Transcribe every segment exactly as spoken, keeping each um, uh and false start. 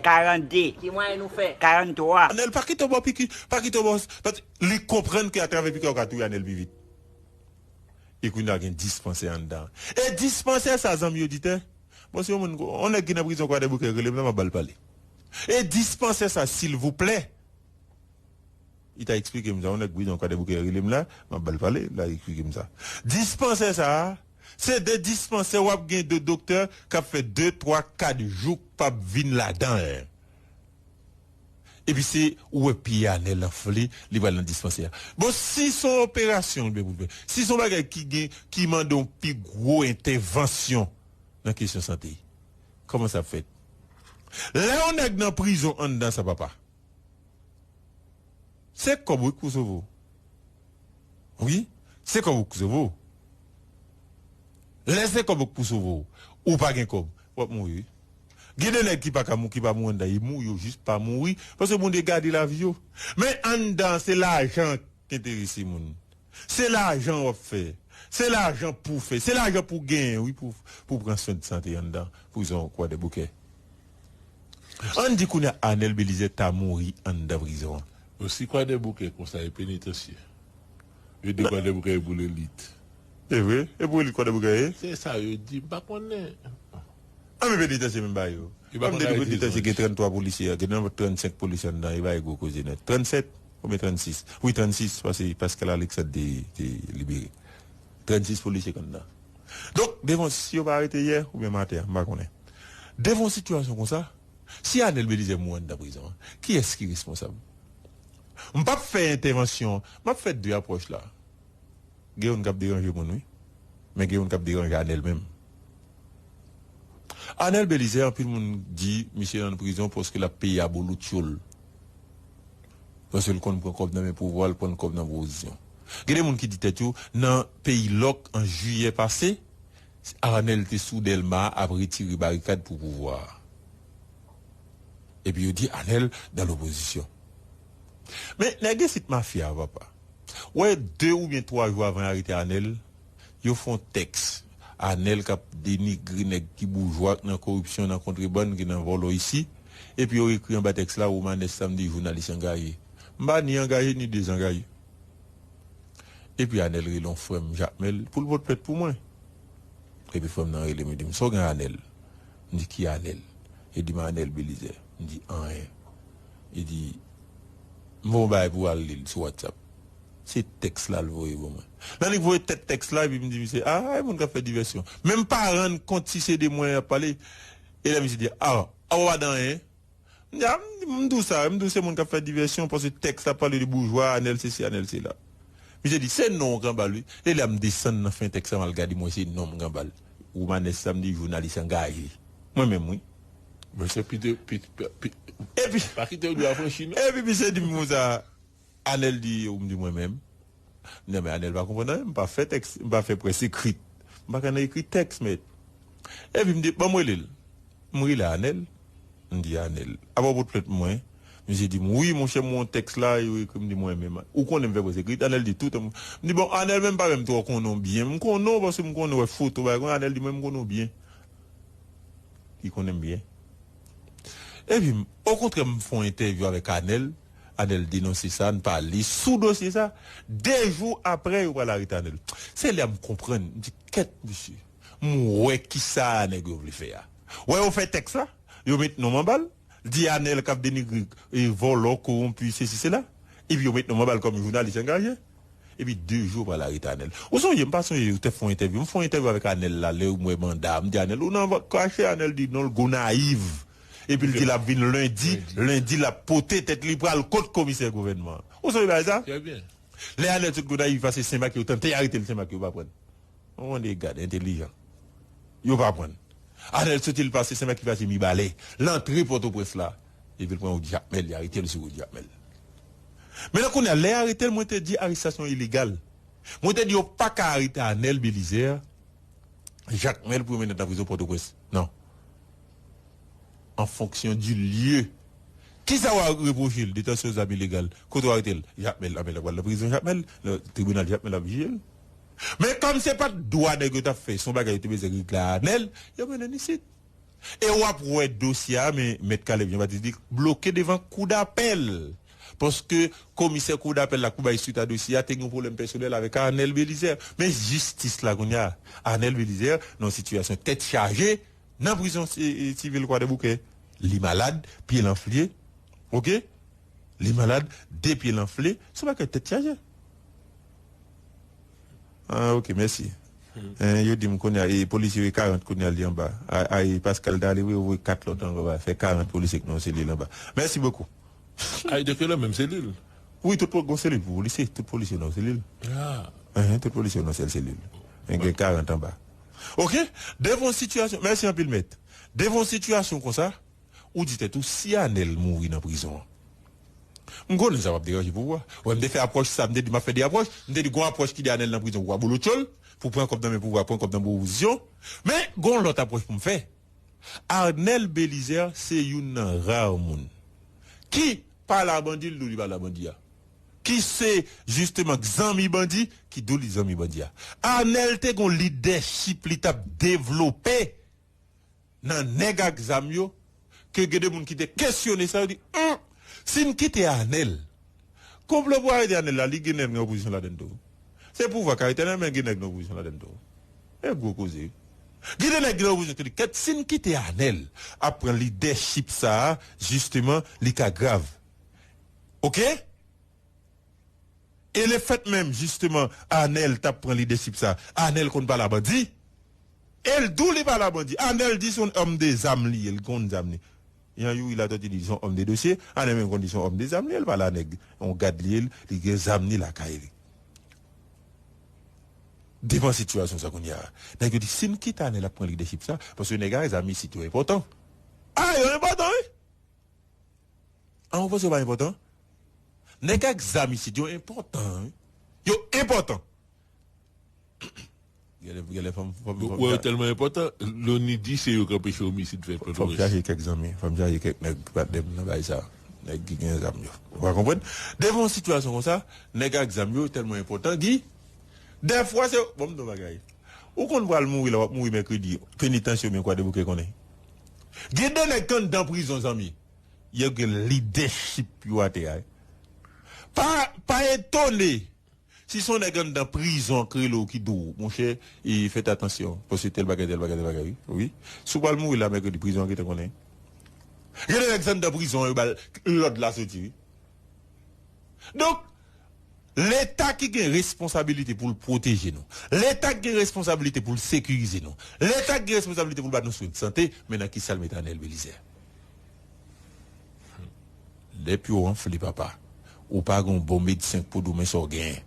karannde, Ki mwayen nou fè? Karantwa. Anèl pa kite w bò piki, pa kite w bò. Paske li konprann ke atravè piki a w ka touye Anèl pi vit. E kounye a gen dispansè anndan. E dispansè sa, zanmi oditè, bon, se yon moun, yon nèg ki nan prizon Kwadèboukè rele m la, m ap ba l pale. E dispansè sa, silvouplè, li ta eksplike m sa, yon nèg prizon Kwadèboukè rele m la, m ap ba l pale, l ta eksplike m sa. Dispansè sa, se de dispansè w ap gen de doktè k ap fè de, twa, kat jou k p ap vin ladan l. Epi se, ou wè pye Anèl anfle, li pral nan dispansè a. Bon, si se yon operasyon l gen pou l fè, si se yon bagay ki gen, ki mande yon pi gwo entèvansyon nan kesyon sante, kòman sa ap fèt? Lè yon nèg nan prizon anndan sa, papa, se kòb ou k pou sove w. Wi, se kòb ou k pou sove w. Lè se kòb ou k pou sove w, ou pa gen kòb, w ap mouri, wi. Gen de nèg ki pa ka mou, ki pa mouri anndan, yo mouri, yo jis pa mouri, paske Bondye gade lavi yo. Men anndan, se lajan k enterese moun. Se lajan w ap fè. Se lajan pou w fè. Se lajan pou w genyen, wi, pou, pou w pran swen de sante anndan prizon Kwadèboukè. Ann di kounye a Anèl Belizè ta mouri anndan prizon an. Bon, si Kwadèboukè konsa, e penitansye. Yo di Kwadèboukè e pou lelit. E vre? E pou lelit Kwadèboukè ye? Se sa yo di, m pa konnen. An, men penitansye menm ba yo. Yo pa Kòm konn de arete penitansye zòt. Gen trannntwa polisye, gen nan trannsenk polisye anndan, e ba yo gwo koze nèt. Trannsenèt oubyen trannsis? Wi, trannsis, paske Pascal Alexandre te, te libere. Trannsis polisye k anndan. Donk, devan, si yo pa arete yè oubyen maten an, m pa konnen. Devan yon sitiyasyon konsa, si Anèl Belizè mouri anndan prizon an, kiyès ki responsab? M p ap fè entèvansyon, m ap fè de apwòch la. Gen youn k ap deranje moun, wi. Men gen youn k ap deranje Anèl menm. Anèl Belizè, anpil moun di misye nan prizon paske l ap peye abolotyol. Paske l konn pran kòb nan men pouvwa, l pran kòb nan opozisyon. Gen de moun ki di tèt yo, nan peyi lòk an jiyè pase, Anèl te sou Dèlma ap retire barikad pou pouvwa a. Epi yo di Anèl nan lopozisyon. Men nèg isit mafya a, papa. Wè, de oubyen twa jou avan yo arete Anèl, yo fè yon tèks. Anèl k ap denigre nèg ki boujwa, k nan koripsyon, nan kontrebann, ki nan vòlò isi. Epi yo ekri anba tèks la, Romanes Samdi, jounalis angaje. M pa ni angaje, ni dezangaje. Epi Anèl rele yon frè m, Jakmèl, pou l pote plent pou mwen. Epi frè m nan rele m, li di m, "Sa w gen Anèl?" M di, "Ki Anèl?" Li di m, "Anèl Belizè." M di, "Anyen." Li di, "M voye yon bagay pou w al li l sou WhatsApp." Se tèks la l voye ban mwen. Lè li voye tèt tèks la, epi m di misye, "A, e moun k ap fè divèsyon." Men m pa rann kont si se de mwen y ap pale. E lè misye di, "A, a, w pa di anyen." M di, "A, m di, m di w sa, m di w se moun k ap fè divèsyon, paske tèks la pale de boujwa, Anèl sesi, Anèl sela." Misye di, "Se non w k anba l, wi." E lè m desann nan fen tèks la, m al gade, m wè se non m k anba l. Romanes Samdi, jounalis angaje. Mwen menm, wi. Men se pite, pite, pite, Epi, pa kite yo dwe afranchi, non. epi misye di m konsa, Anèl di, ou m di mwen menm. M di, "Men Anèl pa konprann anyen, m pa fè tèks, m pa fè près ekrit. M pa konn ekri tèks, mèt." Epi m di, "Ban m rele l." M rele Anèl. M di, "Anèl, apa w pot plent mwen?" Misye di m, "Wi, monchè, m wè yon tèks la, yo ekri." M di, "Mwen menm." "Ou konnen m fè près ekrit?" Anèl di, "Tout." M di, "Bon, Anèl menm pa menm twò konnen w byen. M konnen w paske m konnen w wè foto, bagay konsa." Anèl di, "Mwen, m konnen w byen." Li konnen m byen. Epi, okontrè, m fè yon entèvyou avèk Anèl. Anèl denonse sa, n pale sou dosye sa. De jou apre, yo pral arete Anèl. Se lè a m konprann, m di, "Kèt, mesye, m wè kisa nèg yo vle fè a." Wè, yo fè tèks la, yo met non m anba l, di Anèl k ap denigre, e, vòlò, kowonpi, sesi, sela. Epi yo met non m anba l kòm jounalis angaje. Epi de jou pral arete Anèl. Ou sonje, m pa sonje, yo te fè yon entèvyou. M fè yon entèvyou avèk Anèl la, lè m wè manda. M di Anèl, "Ou nan vant krache?" Anèl di, "Non, l Gonayiv." Epi l di l ap vin lendi, lendi l ap pote tèt li pral kot komisè gouvènman an. Ou sonje bagay sa? Trè byen. Lè Anèl sot Gonayiv pase Senmak, yo tante arete l Senmak, yo pa pran l. Ou konn de gad entelijan. Yo pa pran l. Anèl soti, l pase Senmak, li pase Mibalè. L antre Pòtoprens la. Epi l pran wout Jakmèl, li arete l sou wout Jakmèl. Men nan kounye a, lè arete l, mwen te di arestasyon ilegal. Mwen te di yo pa ka arete Anèl Belizè, Jakmèl pou yo mennen l nan prizon Pòtoprens. Non. An fonksyon di lye. Kisa w a repwoche l? Detansyon zam ilegal. Kote w arete l? Jakmèl. Anben, l ap pral nan prizon Jakmèl, nan tribinal Jakmèl ap jije l. Men kòm se pa t dwa nèg yo t ap fè, se yon bagay yo te bezwen regle a Anèl, yo mennen l isit. E w ap wè dosye a, men Mèt Caleb Jean Baptiste di bloke devan koudapèl. Paske komisè koudapèl la k pou bay swit a dosye a te gen yon pwoblèm pèsonèl avèk Arnel Belizaire. Men jistis la kounye a, Arnel Belizaire nan yon sitiyasyon tèt chaje nan prizon si- sivil Kwadèboukè. Li malad, pye l anfle. Oke? Li malad, de pye l anfle. Se yon bagay tèt chaje. Ah, oke, mèsi. Eh, yo di m kounye a, e polisye yo e karant kounye a li anba. A, a, e Pascal t ale, wi, yo voye kat lòt anba. Fè karant polisye k nan yon selil anba. Mèsi bokou. Ay, donk yo nan menm selil? Wi, tout po- gon selil pou polisye. Tout polisye nan yon selil. Ah. Eh, tout polisye nan sèl selil. Eh, gen karant anba. Oke? Devan yon sitiyasyon, mèsi anpil, mèt. Devan yon sitiyasyon konsa, ou di tèt ou, si Arnel mouri nan prizon an, m konnen sa p ap deranje pouvwa. Wè, m te fè apwòch sa, m te di m ap fè de apwòch. M te di gon apwòch ki di Arnel nan prizon pou pa bolo tchòl, pou pran kòb nan men pouvwa, pran kòb nan men opozisyon. Men, gon lòt apwòch pou m fè. Arnel Belizaire se youn nan ra moun ki pale a bandi, l di w li pale a bandi a. Ki se, jisteman, zanmi bandi, ki di w li zanmi bandi a. Arnel te gon lidèchip li t ap devlope nan nèg ak zam yo, ke gen de moun ki te kesyone sa, yo di, hum, si n kite Arnel, konplo pou arete Arnel la, li gen nèg nan opozisyon ladann tou. Se pouvwa k arete Arnel, men gen nèg nan opozisyon ladann tou. E gwo koze. Gen de nèg nan opozisyon ki di, kèt, si n kite Arnel ap pran lidèchip sa a, jisteman, li ka grav. Oke? E lefèt menm, jisteman, Arnel t ap pran lidèchip sa, Arnel konn pale a bandi. E l di w li pale a bandi. Arnel di se yon òm de zam li ye, l konn zam li. Jan Youri Latortue di se yon òm de dosye, Arnel menm konn di se yon òm de zam li ye, l pale a nèg, yon gad li ye, li gen zam li lakay li. Devan sitiyasyon sa kounye a, nèg yo di, si n kite Arnel ap pran lidèchip sa, paske nèg a zam isit yo enpòtan. A, yo enpòtan, wi! An, ou panse yo pa enpòtan? Nèg ak zam isit yo enpòtan, wi. Yo enpòtan. Genlè, genlè fò m, fò m, fò m Ou wè yo cha- tèlman enpòtan, Loni di se yo k anpeche omisid fèt Fò m Pòtoprens. chache kèk zanmi, fò m chache kèk nèg patnè m nan bagay sa. Nèg ki gen zam yo. Ou pa konprann? Devan yon sitiyasyon konsa, nèg ak zam yo tèlman enpòtan, Guy. Dèfwa se, bon, m di w bagay. Ou konn pral mouri la, w ap mouri mèkredi. Penitans yo men Kwadèboukè konnen. Gen de nèg k anndan prizon, zanmi. Yo gen lidèchip yo atè a. Pa, pa etone si se yon nèg anndan prizon k rele w ki di w, monchè, e fèt atansyon, paske tèl bagay, tèl bagay, tèl bagay, wi. Wi. Si w pral mouri la mèkredi, prizon an gentan konnen. Gen de nèg ki anndan prizon an, yo ba l lòd la soti, wi. Donk, Leta ki gen responsabilite pou l pwoteje nou. Leta ki gen responsabilite pou l sekirize nou. Leta ki gen responsabilite pou l ba nou swen sante, men nan ki sa l mete Arnel Belizaire? Lè pye w anfle, papa, ou pa gen yon bon medsen k pou di w men sa w genyen.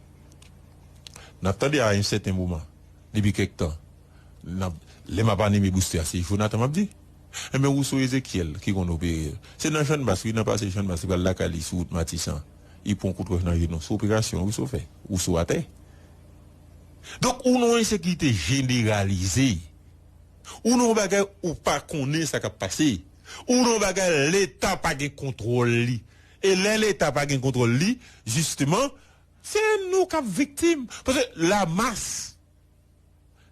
N ap tande a yon sèten moman, depi kèk tan, n ap, lè m ap anime booster a, se Jonathan m ap di. Enben, Rousseau Ezekiel ki konn opere. Se nan Channmas, wi, nan pase Channmas, li pral lakay li sou wout Matisan. Li pran kout wòch nan jenou. Se operasyon Rousseau fè. Rousseau atè. Donk, ou nan yon ensekirite jeneralize. Ou nan yon bagay ou pa konnen sa k ap pase. Ou nan yon bagay Leta pa gen kontwòl li. E lè Leta pa gen kontwòl li, jisteman, se nou k ap viktim. Paske lamas,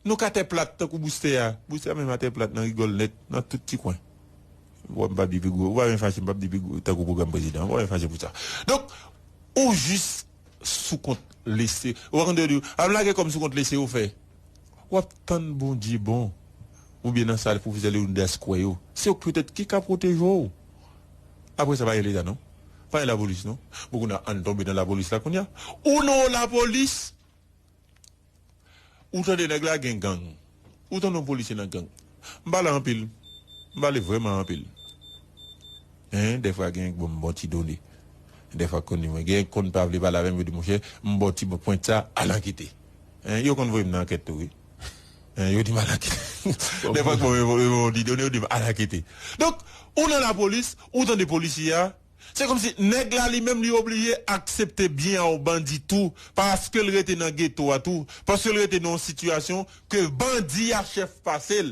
nou ka tè plat tankou boustè a. Boustè a menm atè plat nan rigòl nèt, nan tout ti kwen. Ou wè m p ap di pi gwo. Ou pa vin fache, m p ap di pi gwo tankou pwogram prezidan. Ou pa vin fache pou sa. Donk, ou jis sou kont lese. Ou pa konn yo di, a m lage kò m sou kont lese yo fè. W ap tann Bondye bon. Oubyen nan sa pwofesè Leonidas kwè yo. Se yo k petèt ki ka pwoteje w. Apre sa, pa gen Leta, non. Pa gen lapolis, non. Bon, kounye a, ann tonbe nan lapolis la, kounye a. Ou nan lapolis, ou tande nèg la gen gang. Ou tande yon polisye nan gang. M pale anpil. M pale vrèman anpil. Hein, dèfwa gen bon, bon ti done. Dèfwa konn mwen. Gen konn pa vle pale avè m, yo di, monchè, m ba w ti bon pwent sa, al ankete. Hein, yo konn voye m nan ankèt tou, wi. Hein, yo di m al ankete. Dèfwa bon, yo, yo, yo di done, yo di m al ankete. Donk, ou nan lapolis, ou tande polisye a, se kòmsi nèg la li menm li oblije aksepte byen a yon bandi tou, paske l rete nan geto a tou, paske l rete nan yon sitiyasyon ke bandi a chèf pase l.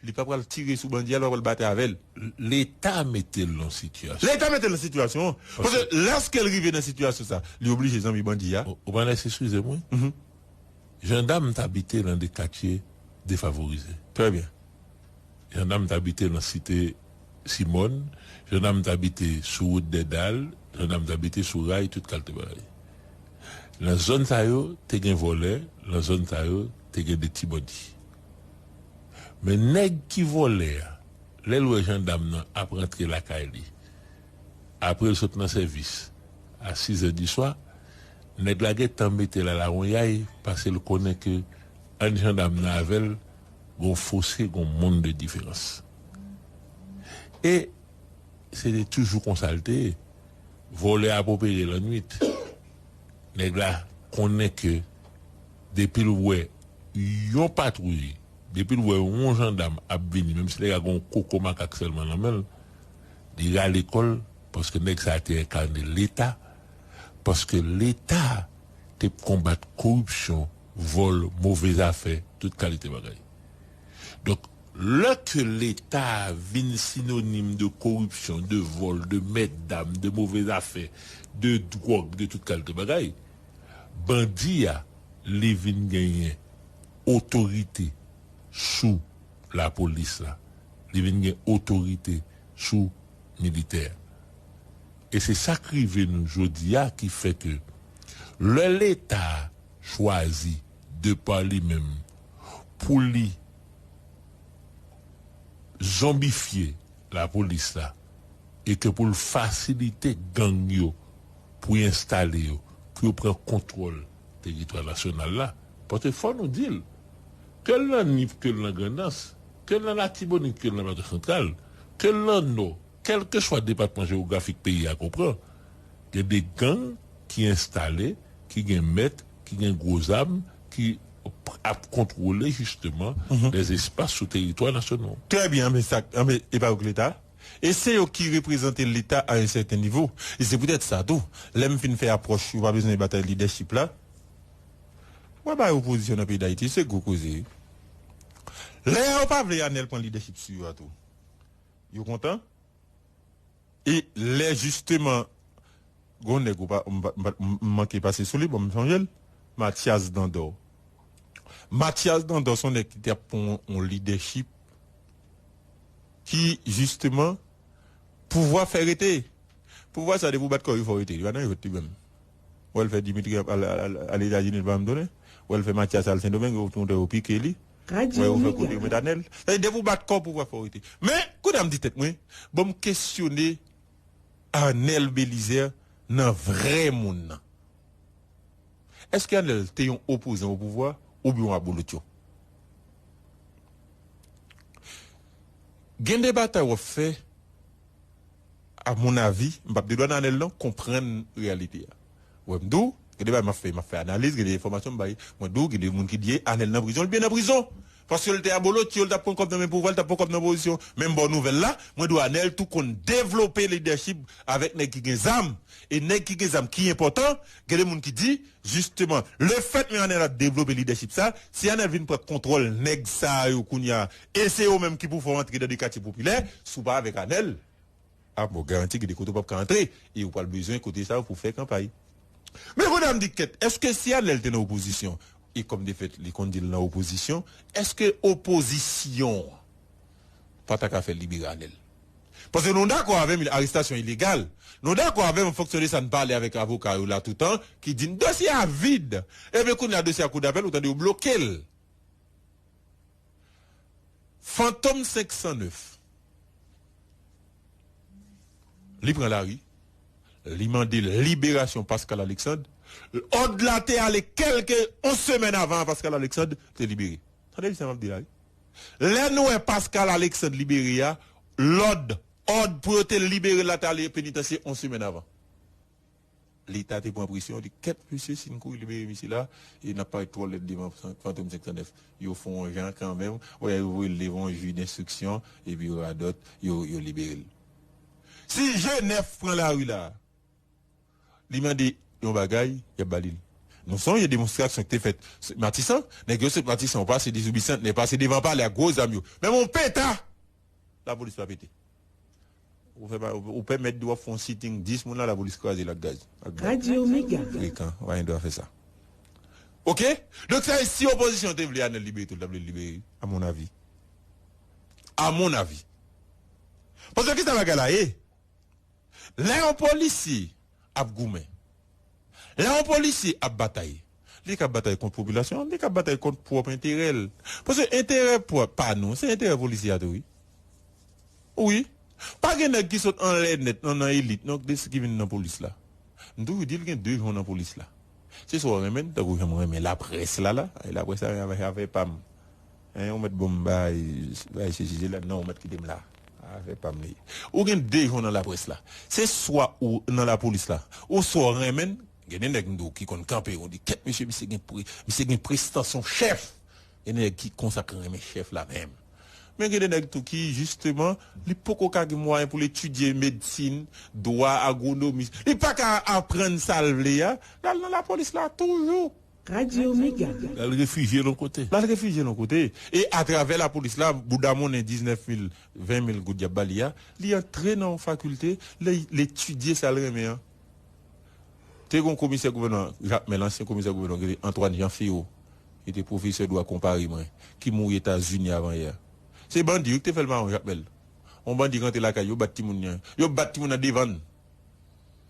Li pa pral tire sou bandi a, li pa pral batay avè l. Leta mete l nan sitiyasyon. Leta mete l nan sitiyasyon an. Paske lèske l rive nan sitiyasyon sa, li oblije zanmi bandi a. Ou, ou pa nèk eskize m, wi. Mhm. Jandam t abite nan de katye defavorize. Trè byen. Jandam t abite nan Site Simòn, jandam t abite sou wout Dèdal, jandam t abite sou ray, tout kalite bagay. Nan zòn sa yo, te gen vòlè, nan zòn sa yo, te gen de ti bandi. Men nèg ki vòlè a, lè l wè jandam nan ap rantre lakay li, apre l sot nan sèvis a sizè di swa, nèg la gentan mete l a lawonyay, paske l konnen ke ant jandam nan avè l, gon fose, gon monn de diferans. E se te toujou konsa l te ye. Vòlè a ap opere lannwit. Nèg la konnen ke depi l wè yon patwouy, depi l wè yon jandam ap vini, menm si nèg la gon koko makak sèlman nan men l, li rale kò l, paske nèg sa a te enkane Leta, paske Leta te konbat koripsyon, vòl, move zafè, tout kalite bagay. Donk, lè ke Leta a vin sinonim de koripsyon, de vòl, de mètdam, de move zafè, de dwòg, de tout kalite bagay, bandi a, li vin genyen otorite sou lapolis la. Li vin gen otorite sou militè a. E se sa k rive nou jodi a ki fè ke lè Leta a chwazi de pa li menm pou li zonbifye lapolis la e ke pou l fasilite gang yo pou y enstale yo, pou yo pran kontwòl teritwa nasyonal la. Paske fò nou di l, ke l nan Nip, ke l nan Grandans, ke l nan Latibonit, ke l nan Plato Santral, ke l nan Nò, kèlkeswa depatman jewografik peyi a konprann, gen de gang ki enstale, ki gen mèt, ki gen gwo zam, ki ap kontwole jisteman lèzespas sou teritwa nasyonal. Trè byen, men sa, men e pa yo k Leta. E se yo ki reprezante Leta a yon sèten nivo. E se poutèt sa tou, lè m fin fè apwòch, yo pa bezwen batay lidèchip la. Wè bagay opozisyon nan peyi Dayiti, se gwo koze. Lè yo pa vle Anèl pran lidèchip sou yo a tou, yo kontan. E lè jisteman, gon nèg ou pa, m, pa- m, pa- m manke pase sou li, bon, m sonje l, Mathias Dandor. Mathias Dandor, se yon nèg ki te ap pran yon lidèchip ki, jisteman, pouvwa fè rete. Pouvwa sa, depi w bat kò w, fò w rete. Li pa nan jwèt li menm. Wè l fè Dimitri ap al, al, al, al Etazini, l pa menm tounen. Wè l fè Mathias al Sendomeng, yo tounen yo pike li. Wè yo fè kote yo met Anèl. Sa vle di, depi w bat kò w, pouvwa fò w rete. Men, kounye a m di tèt mwen, bon, m kesyone Anèl Belizaire nan vrè moun nan. Èske Anèl te yon opozan o pouvwa oubyen yon abolotyo? Gen de batay w ap fè, a mon avi, m p ap dedwane Anèl non, konprann reyalite a. Wè m di w, gen de bagay m ap fè, m ap fè analiz, gen de enfòmasyon m bay, mwen di w, gen de moun ki di Anèl nan prizon, l byen nan prizon. Paske l te abolotyo, l t ap pran kòb nan men pouvwa, l t ap pran kòb nan opozisyon. Men m ba w nouvèl la, mwen di w Anèl tou konn devlope lidèchip avèk nèg ki gen zam. E nèg ki gen zam ki enpòtan, gen de moun ki di, jisteman, lefèt men Anèl ap devlope lidèchip sa, si Anèl vin pran kontwòl nèg sa yo kounye a, e se yo menm ki pou fè w antre nan de katye popilè, si w pa avèk Anèl, a bon, garanti gen de kote w p ap ka antre, e ou pral bezwen kote sa yo pou fè kanpay. Men kounye a m di kèt, èske si Anèl te nan opozisyon, e kòm de fèt li konn di l nan opozisyon, èske opozisyon an pa ta ka fè libere Anèl? Paske nou dakò avè m, arestasyon ilegal. Nou dakò avè m, an fonksyon de sa n pale avèk avoka yo la toutan, ki di n dosye a vid. Ebyen kounye a dosye a koudapèl, ou tande yo bloke l. Fantom senk san nèf, li pran lari, li mande liberasyon Pascal Alexandre. Òd la te ale kèlke yon semèn avan Pascal Alexandre te libere. Tande byen sa m ap di la, wi. Lè nou wè Pascal Alexandre libere a, lòd, òd pou yo te libere l la te ale penitansye yon semèn avan. Leta te pran presyon, li di, kèt mesye, si n kouri libere misye la, e n ap parèt twò lèd devan Fantom senk san nèf. Yo fè yon jan kanmenm, wè, yo voye l devan yon jij denstriksyon, epi yo radòt, yo, yo libere l. Si G nèf pran lari la, li mande yon bagay, y ap ba li l. Nou sonje demonstrasyon ki te fèt Matisan, nèg yo sot Matisan, yo pase Dizoubisant, nèg pase devan palè ak gwo zam yo. Menm yon peta, lapolis pa pete. Ou fè pa, ou pèmèt w ap fè yon sitting dis moun la, lapolis kraze l ak gaz, ak bal. Radio Mega. Frekan, w pa gen dwa fè sa. Oke? Donk sa, si opozisyon te vle Anèl libere tou, l t ap vle l libere, a mon avi. A mon avi. Paske kisa bagay la ye? Lè yon polisye ap goumen, lè yon polisye ap batay, li ka batay kont popilasyon an, li ka batay kont pwòp enterè l. Paske enterè pwòp pa nou, se enterè polisye a tou, wi. Wi. Pa gen nèg ki sot anlè nèt, non, nan elit, non, ki vin nan polis la. M toujou di l gen de jan nan polis la. Se swa w renmen l, tankou jan m renmen laprès la, la. E laprès la, avè, avè pa m. Hein, ou mèt bon m bay, bay se jije la, non, ou mèt kite m la. Afè pa m li. Ou gen de jan nan laprès la. Se swa ou nan lapolis la, ou swa w renmen l, gen de nèg m di w ki konn kanpe, ou di, kèt mesye, misye gen pre, misye gen prestans yon chèf. Gen de nèg ki konsa k renmen chèf la menm. Men gen de nèg tou ki, jisteman, li poko ka gen mwayen pou l etidye medsin, dwa, agwonomi. Li pa ka aprann sa l vle a, l al nan lapolis la toujou. Radyo Mega. L al refijye l yon kote. L al refijye l yon kote. E atravè lapolis la, bouda monnen diznèf mil, ven mil goud y ap ba li a, li antre nan yon fakilte, li, li etidye sa l renmen an. Te gen yon komisè gouvènman, Jakmèl, ansyen komisè gouvènman, ki rele Antoine Jean Féot, ki te pwofesè dwa konpare mwen, ki mouri Etazini avan yè. Se bandi, wi, ki te fè l mawon Jakmèl. Yon bandi rantre lakay, yo bat timoun nan. Yo bat timoun nan devan l.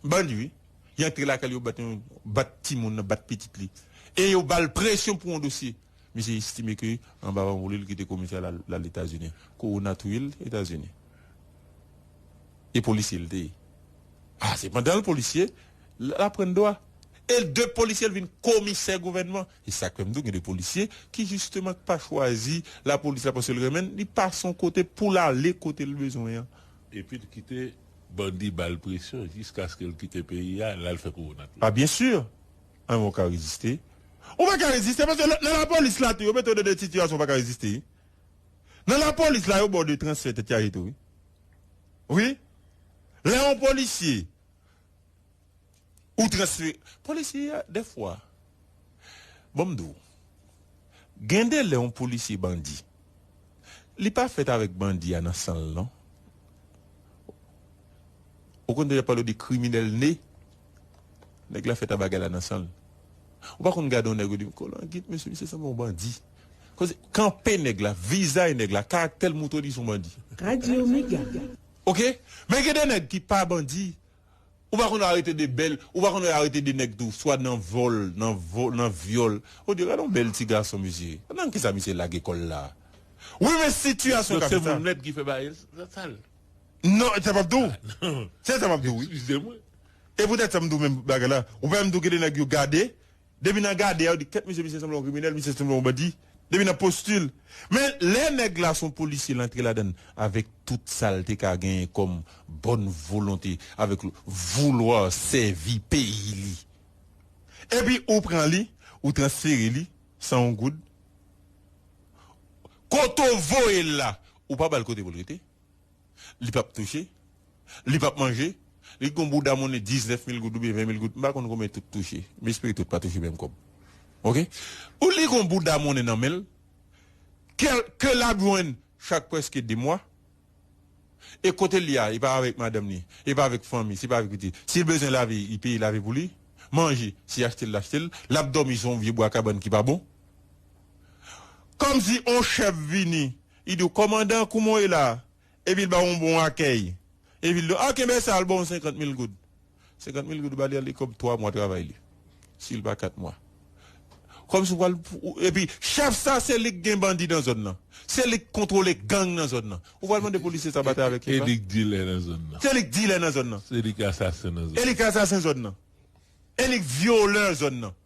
Bandi, wi. Li antre lakay li, yo bat, bat timoun nan, bat pitit li. E yo ba l presyon pou yon dosye. Misye estime ke anba vanvoli l kite komisè la, l al Etazini. Kowona touye l Etazini. E polisye l te ye. A, se pandan l polisye, l aprann dwa. E l de polisye, l vin komisè gouvènman. E sa k fè m di w gen de polisye ki jisteman pa chwazi lapolis la paske l renmen l, li pase yon kote pou l ale kote l bezwen an. Epi l kite bandi ba l presyon jiskaske l kite peyi a, l al fè kowona tou. A, byen si. An, ou ka reziste. Ou pa ka reziste paske nan, nan lapolis la tou, yo mete w nan de sitiyasyon ou pa ka reziste. Nan lapolis la, yo ba w de transfè tèt chaje tou, wi. Wi. Lè yon polisye, ou transfere. Polisye a, dèfwa, bon, m di w, gen de lè yon polisye bandi, li pa fèt avèk bandi a nan san l, non. Ou konn deja pale w de kriminèl ne. Nèg la fèt a bagay la nan san l. Ou pa konn gade yon nèg ou di, kolangit, mesye, misye sanble yon bandi. Koze, kanpe nèg la, vizaj nèg la, karaktè l montre w li se yon bandi. Radyo Mega. Oke? Men gen de nèg ki pa bandi. Ou pa konn arete de bèl, ou pa konn arete de nèg tou, swa nan vòl, nan vò-, nan vyòl. Ou di, gade yon bèl ti gason, mesye. Nan kisa misye lage kò l la? Wi, men sitiyasyon ka fè sa. Donk, se moun nèt ki fè bagay sal. Non, se sa m ap di w. Se sa m ap di w, wi. Eskize mwen. E poutèt sa m di w menm bagay la. Ou pa menm di w gen de nèg yo gade, depi nan gade a, yo di, kèt, mesye, misye sanble yon kriminèl, misye sanble yon bandi. Depi nan posti l. Men lè nèg la se yon polisye, l antre ladan l avèk tout sa l te ka genyen kòm bòn volonte, avèk le vouloir sèvi peyi li. Epi ou pran li, ou transfere li, san yon goud. Kote w voye l la, ou pa ba l kote pou l rete. Li p ap touche. Li p ap manje. Li gon bouda monnen diznèf mil goud oubyen ven mil goud. M pa konn konbyen tout touche. M espere tout pa touche menm kòb. Oke? Ou li gon bouda monnen nan men l. Ke, ke l ap jwenn chak prèske de mwa. E kote l ye a, li pa avèk madanm li. Li pa avèk fanmi. Se pa avèk pitit. Si l bezwen lave, li peye lave pou li. Manje, si achte l, l achte l. L ap dòmi sou yon vye bwa kabann ki pa bon. Kòmsi yon chèf vini, li di w, kòmandan, kouman w ye la? Epi l ba w yon bon akèy. Epi l di w, a, kenbe sa, l ba w senkant mil goud. Senkant mil goud ou ba li a, li kòb twa mwa travay li. Si l pa kat mwa. Kòmsi w pral, epi chèf sa, se li k gen bandi nan zòn nan. Se li k kontwole gang nan zòn nan. Ou pral mande polisye sa batay avèk li. E li k dilè nan zòn nan. Se li k dilè nan zòn nan. Se li k asasen nan zòn nan. E li k asasen zòn nan. E li k vyolè zòn nan.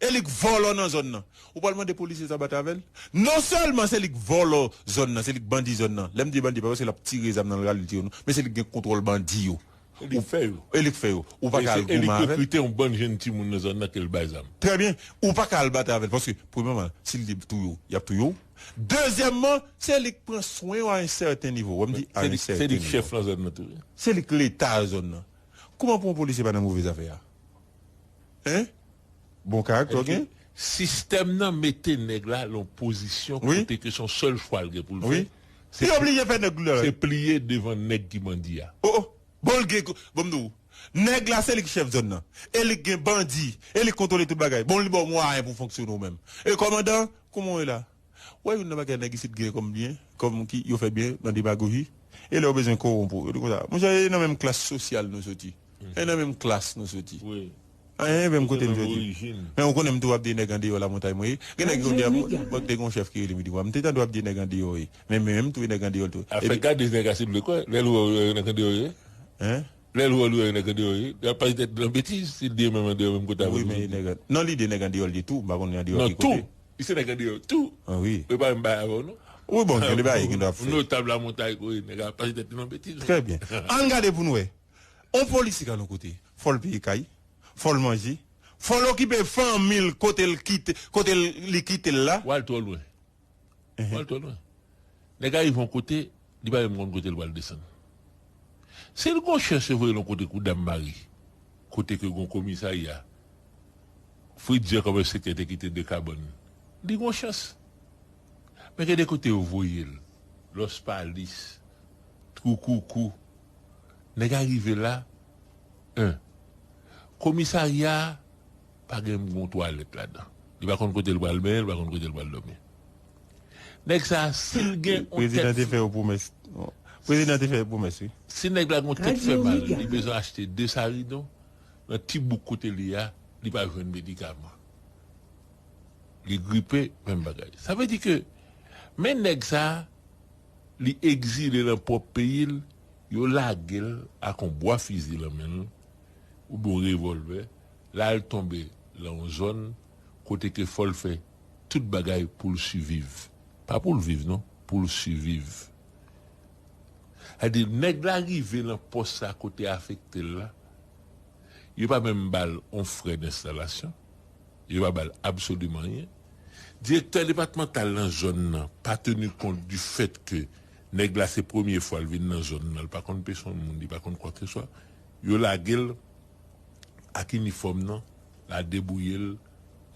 E li k vòlò nan zòn nan. Ou pral mande polisye sa batay avè l? Non sèlman se li k vòlò zòn nan, se li k bandi zòn nan. Lè m di bandi, pa paske l ap tire zam nan l rale l tiye w, non. Men se li k gen kontwòl bandi yo. E li k fè yo. E li k fè yo. Ou pa ka al goumen avè l. E li k rekrite yon bann jenn timoun nan zòn nan ke l bay zam. Trè byen. Ou pa ka al batay avè l paske, premyèman, si l touye w, y ap touye w. Dezyèmman, se li k pran swen w a yon sèten nivo. Wè m di a yon sèten nivo. Se li k chèf nan zòn nan tou. Se li k leta zòn nan. Kouman pou yon polisye pa nan move zafè a? Hein? Bon karaktè w gen? Sistèm nan mete nèg la nan yon pozisyon kote ke se yon sèl chwa l gen pou l fè. Li oblije fè nèg la. Se pliye devan nèg ki bandi a. Oh, oh. Bon, l gen, bon, m di w. Nèg la, se li ki chèf zòn nan. E li ki gen bandi. E li ki kontwole tout bagay. Bon, li ba w mwayen pou fonksyone w menm. E kòmandan, kouman w ye la? Ou wè youn nan bagay nèg isit gen kòm byen, kòm ki yo fè byen nan demagoji. E lè yo bezwen kowonp ou, yo di konsa, monchè, e nan menm klas sosyal nou soti. E nan menm klas nou soti. Anyen menm kote m soti. Men ou konnen m tou ap di nèg andeyò lamontay mwen ye. Gen nèg ki konn di, mwen te gen yon chèf ki rele m, li di, "Wa, m te tande w ap di nèg andeyò ye." Men menm tou e nèg andeyò l tou. Afè gade nèg a se vle kwè, lè l wè w nèg andeyò ye. Hein? Lè l wè w nèg andeyò ye. L ap pase tèt nan betiz, si l di menm andeyò menm kote avè w. Wi, men nèg, non, li de nèg andeyò l ye tou, m pa konn andeyò ki kote. Non, tou. Li se nèg andeyò tou. Ah wi. E pa menm bagay avè w, non. Wi, bon, gen de bagay ki dwa fè. Notab lamontay ko ye, nèg a pase tèt li nan betiz. Trè byen. Ann gade pou n wè. On polisye ka nan kote. Fò l peye kay. Fò l manje. Fò l okipe fanmi l kote l kite, kote l, li kite l la. W al twò lwen. Ou al twò lwen. Nèg a rive yon kote, li pa menm konn kote l pral desann. Si l gon chans yo voye l yon kote kou Dam Mari, kote ke gon komisarya, Fritz Jean kòm enspektè te kite de kabann, li gon chans. Men gen de kote yo voye l, Lòs Palis, Twou Koukou. Nèg a rive la, en, komisarya a pa gen yon twalèt ladan. Li pa konn kote l pral benyen, li pa konn kote l pral dòmi. Nèg sa, si l gen yon tèt. Prezidan te fè yo pwomès. Prezidan te fè yo pwomès, wi. Si nèg la gen yon tèt fè mal, li bezwen achte de saridon, nan ti bouk kote li a, li pa jwenn medikaman. Li gripe, menm bagay. Sa vle di ke, men nèg sa, li egzile nan pwòp peyi l, yo lage l ak yon bwa fizi nan men l, oubyen yon revòlvè, la l tonbe nan yon zòn kote ke fò l fè tout bagay pou l siviv. Pa pou l viv, non, pou l siviv. Sa di, nèg la rive nan pòs sa kote afekte l la, yo pa menm ba l yon frè denstalasyon, yo pa ba l absoliman anyen. Direktè depatmantal nan zòn nan pa teni kont di fèt ke nèg la se premye fwa l vin nan zòn nan, li pa konn pèsonn moun, li pa konn kwakeswa. Yo lage l ak inifòm nan, la debouye l,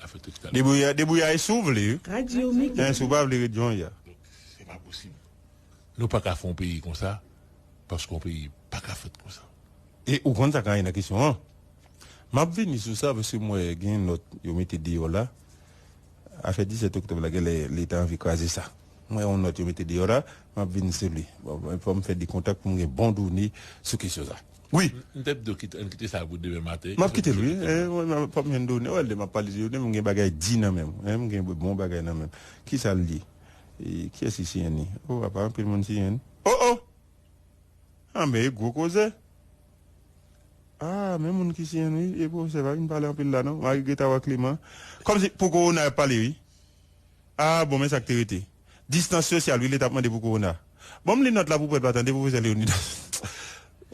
la fè tout sa. Debouye, debouye a, e si w vle, wi. Radyo Mega. Men si w pa vle, ret jan w ye a. Donk, se pa posib. Nou pa ka fè yon peyi konsa, paske yon peyi pa ka fèt konsa. E ou konn sa k anyen nan kesyon an. M ap vini sou sa, paske m wè gen nòt yo mete deyò la. Afè disèt oktòb la, genlè Leta anvi kraze sa. M wè yon nòt yo mete deyò la, m ap vin sou li. Bon, fò m fè de kontak pou m gen bon done sou kesyon sa. Wi. M te ap di w kite, ann kite sa pou demen maten. M ap kite l, wi. Eh, mwen, mwen, fò m jwenn done. Wè, lè m ap pale de done, m gen bagay di nan men m. Eh, m gen bon bagay nan men m. Ki sa l ye? E, kiyès ki siyen li? Oh, apa, anpil moun siyen. Oh, oh! Ah, men e gwo koze. Ah, men moun ki siyen, wi. E pwofesè pa vin pale anpil la, non. Marie Greta Wa Clément. Kòmsi pou kowona y ap pale, wi. Ah, bon, men sa k te rete. Distans sosyal, wi, Leta ap mande pou kowona. Bon, m li nòt la pou prèt la, tande, pwofesè Leonidas.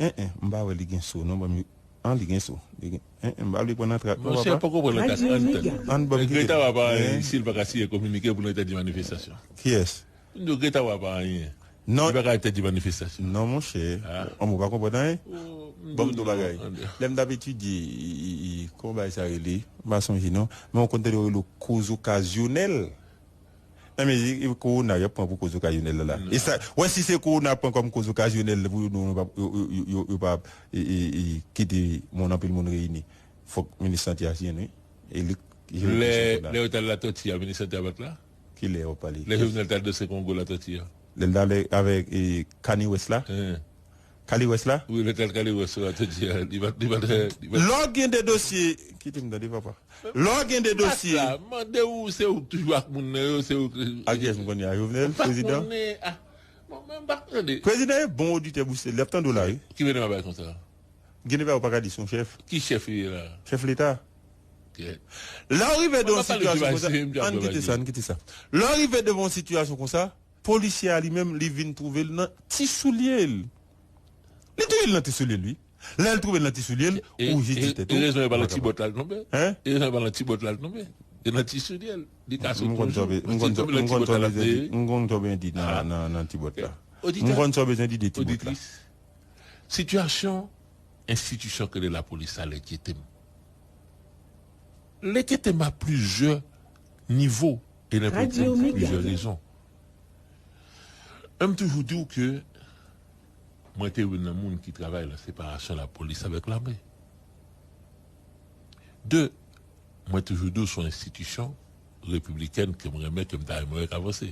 En, en, m pa wè li gen so, non, ban m, an, li gen so. Li gen, en, en, m pa vle pran nan trak, non, papa. Monchè, poko pran nan trak, ann tann. Ann ban m kite. Greta Wa pa anyen, si l pa ka siyen kominike pou l entèdi manifestasyon. Kiyès? Moun yo Greta Wa pa anyen. Non. Li pa ka entèdi manifestasyon. Non, monchè. Ah. An, ou pa konprann anyen? Oh, m di w non, bagay. Lè m t ap etidye, i, i, i, kòman bagay sa rele? M pa sonje non. Men w konn tande yo rele w koz okazyonèl. Nan mezi, e, kowona, y ap pran pou koz okazyonèl la, la. E sa, wè, si se kowona pran kòm koz okazyonèl pou yo, nou, nou pa, yo, yo, yo, yo, yo pa, e, e, e, kite moun, anpil moun reyini. Fòk minis sante a siyen, wi. E li, lè, lè yo t al Latòti a, minis sante a pa t la? Ki lè w ap pale? Lè Jovenel t al danse kongo Latòti a. Lè l t ale avèk, e, Kanye West la? Hen. Kanye West la? Wi, lè l t al Kanye West Latòti a, li pa, li pa, li pa. Lè w gen de dosye, kite m tande, papa. Lè w gen de dosye. Mande w, se ou k toujou ak moun nan yo, se ou k. Ak kiyès m konnen a? Jovenel, prezidan? M pa konnen, ah. Bon, men m pa tande. Prezidan e bon oditè bouche, l ap tande w la, wi. Ki mennen bagay konsa? Gen de bagay ou pa ka di sou yon chèf. Ki chèf li ye la? Chèf Leta. Lè w rive devan yon sitiyasyon konsa, ann kite sa, ann kite sa. Lè w rive devan yon sitiyasyon konsa, polisye a li menm, li vin twouve l nan ti soulye l. Li twouve l nan ti soulye l, wi. Lè l twouve l nan ti soulye l, ou jis di tèt ou. E rezon e pa nan ti bòt la l tonbe? Hein? E rezon e pa nan ti bòt la l tonbe? E nan ti soulye l. Li ka sot yon jou. Ou si l tonbe nan ti bòt la, l ap deri? M konn sa w bezwen di nan, nan, nan ti bòt la. M konn sa w bezwen di de ti bòt la. Sitiyasyon enstitisyon ke rele lapolis la, l enkyete m. L enkyete m a plizyè nivo e l enkyete m pou plizyè rezon. Yon, m toujou di w ke mwen te youn nan moun ki travay nan separasyon lapolis avèk lame. De, mwen toujou di w se yon enstitisyon repibliken ke m renmen, ke m ta renmen wè k avanse.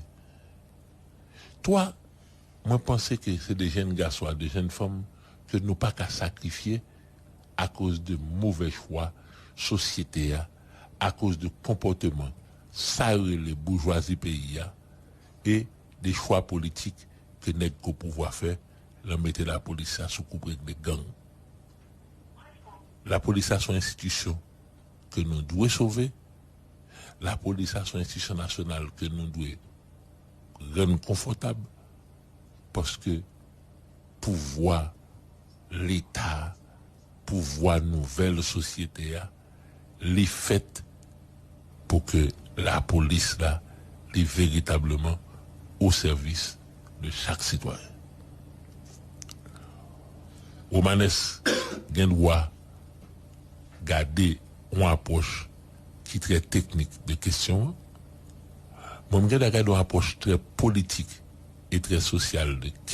Twa, mwen panse ke se de jenn gason ak de jenn fanm ke nou pa ka sakrifye akoz de movè chwa sosyete a, akoz de konpòteman sa yo rele boujwazi peyi a, e de chwa politik ke nèg k o pouvwa fè, nan mete lapolis la sou koup regle gang. Lapolis la se yon enstitisyon ke nou dwe sove. Lapolis la se yon enstitisyon nasyonal ke nou dwe rann konfòtab, paske pouvwa Leta, pouvwa nouvèl sosyete a, li fèt pou ke lapolis la, li veritableman o sèvis de chak sitwayen. Romanes gen dwa gade yon apwòch ki trè teknik de kesyon an. Mwen, m gen dwa gade yon apwòch trè politik e trè sosyal de kesyon